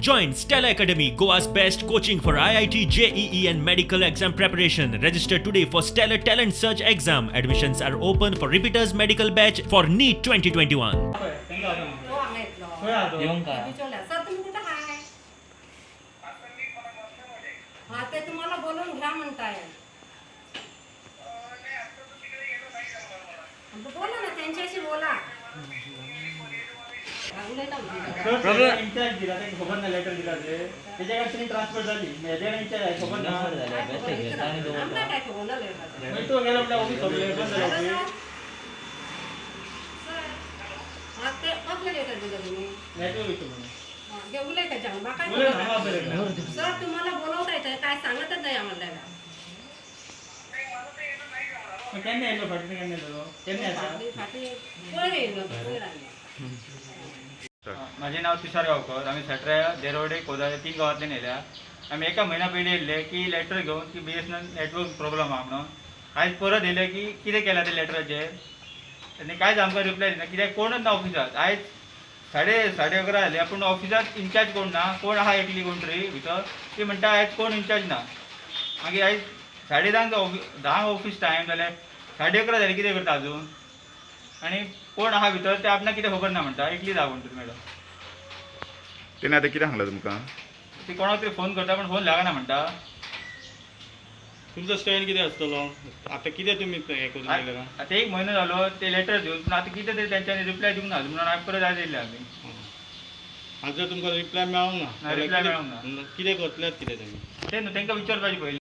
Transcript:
Join Stellar Academy, Goa's best coaching for IIT, JEE and medical exam preparation. Register today for Stellar Talent Search exam. Admissions are open for repeaters medical batch for NEET 2021. तो हांगा येतलो. खंय आहा तो? येवंक काय? बिचोल्या. Sir, तुम्ही कुठं हाय? हा, ते तुम्हाला बोलवून घ्या म्हणताय. बोला ना त्यांच्याशी, बोला. हा, उलयता म्हणजे. सर, इन्चार्ज दिला ताका खबर ना लेटर दिला ते तेच्या कडेन ट्रान्सफर जाली, हेजे कडेन इन्चार्ज आहे खबर ना. ट्रान्सफर जाली. काय बेश्टें खबर घेता आनी आमकां दवरता. काय खबर ना लेटराचें. मागीर तो गेलो म्हणल्यार ऑफीस सोंपलें, बंद जालें हॅलो ऑफीस. सर, सर, हा, ते कसलें लेटर दिलं तुम्ही? नेटवर्क इशू म्हणून. हा, घे उलयता जाऊन, म्हाका काय उलय खबर ना, ना. हांगा. सर, तुम्हाला बोलवता येतं काय सांगतच नाही आम्हाला. मग केन्ना येयलो फाटीं? केन्ना येयलो तो? केन्ना येता? फाटी फाटी पयर येयलो, पयर आयलो. माझे नाव तुषार गावकर. आमी सटऱ्या, देरवडे, कोदाळे तीन गांवांतल्यान येयल्या. आमी एका म्हयन्या पयलीं येयल्ले की लेटर घेवन की बीएसएनएल नेटवर्क प्रॉब्लम आहा म्हणून. आयज परत येयले की कितें केलां ते लेटराचेर आनी कांयच आमकां रिप्लाय दिना, कित्याक कोणच ना ऑफिसांत. आयज 11:30 जाली पूण ऑफिसांत इन्चार्ज कोण ना. कोण आहा एकली कोण तरी भितर, ती म्हणटा आयज कोण इन्चार्ज ना. मागीर आयज 10:30 ऑफिस, 10 ऑफिस टायम जाल्यार 11:30 जाली, कितें करता अजून? आनी कोण आहा भितर ते आपणाक कितें खबर ना म्हणटा. एकलीच आहा कोण तरी मॅडम. तेणे आतां कितें सांगलां तुमकां? ती कोणाक तरी फोन करता पण फोन लागना म्हणटा. तुमचो स्टँड कितें आसतलो आतां? कितें तुमी हें करून गेले? आतां एक म्हयनो जालो ते लेटर दिवन, पूण आतां कितें तरी तेंच्यांनी रिप्लाय दिवंक ना म्हणून हांवें परत आयज येयल्ले आमी. आतां जर तुमकां रिप्लाय मेळोंक ना ना, reply मेळोंक ना. कितें करतले कितें तुमी? तें न्हू, तांकां विचारपाचें पयलीं.